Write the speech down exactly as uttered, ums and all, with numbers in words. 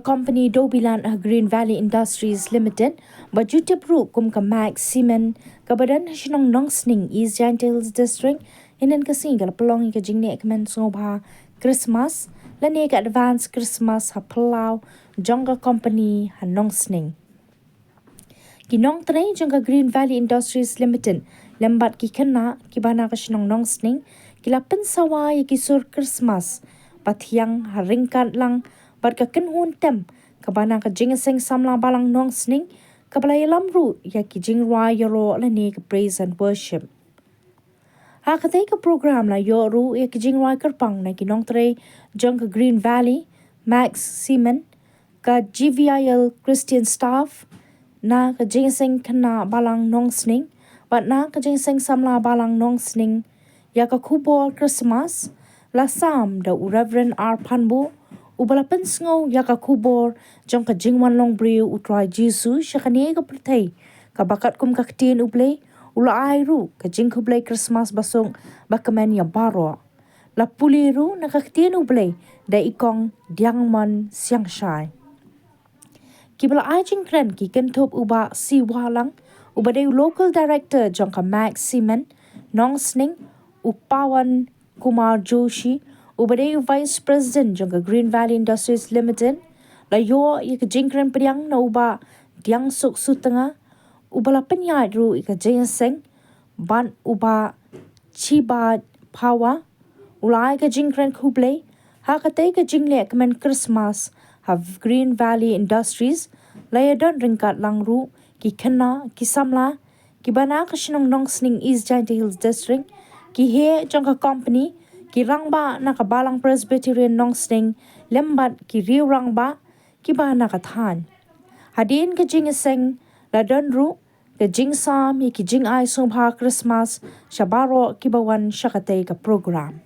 Company Dobilan ha Green Valley Industries Limited, ba ju tip ruh kum ka Max Cement, kaba don ha shnong Nongsning, East Jaintia Hills District, hynnin ka sngi ka la pynlong ïa ka jingleh kmen sngewbha Christmas lane ka advance Christmas ha phyllaw jong ka company ha Nongsning. Ki nongtrei jong ka Green Valley Industries Limited lem bad ki khynnah kiba na ka shnong Nongsning ki la pynsawa ïa ki sur Christmas ba thiang ha ryngkat lang bad ka kynhun tem kaba na ka Jingïaseng Samla Balang Nongsning, kaba la ïalam ruh ïa ki jingrwai ïaroh lane ka praise and worship. Ha katei ka program la ïoh ruh ïa ki jingrwai kyrpang na ki nongtrei jong ka Green Valley, Max Cement, ka G V I L Christian Staff, na ka Jingïaseng Khynnah Balang Nongsning bad na ka Jingïaseng Samla Balang Nongsning. Ïa ka khubor Christmas la sam da u Reverend R Phanbuh, uba la pynsngew ïa ka khubor jong ka jingwan long briew U Trai Jisu sha kane ka pyrthei, kaba katkum ka ktien U Blei u la ai ruh ka jingkhublei Christmas basuk ba kmen ïa baroh. La pule ruh na ka ktien U Blei da i Kong Diangmon Siangshai. Kiba la ai jingkren ki kynthup u Bah C Wahlang, uba dei u Local Director jong ka Max Cement Nongsning, u Pawan Kumar Joshi, uba dei u Vice President jong ka Green Valley Industries Limited. La ïoh ïa ka jingkren pdiang na u Bah Diangsuk Sutnga, uba la pynïaid ruh ïa ka jingïaseng, bad u Bah Chiba Phawa u la ai ka jingkren khublei. Ha katei ka jingleh kmen Christmas ha Green Valley Industries la ïadon ryngkat lang ruh ki khynnah ki samla kiba na ka shnong Nongsning, East Jaintia Hills District, ki heh jong ka company, ki rangbah na ka Balang Presbyterian Nongsning lem bad ki riew rangbah kiba na ka thaiñ. Hadien ka jingïaseng la don ruh ka jingsam ïa ki jingai sngewbha Christmas sha baroh kiba wan sha katei ka program.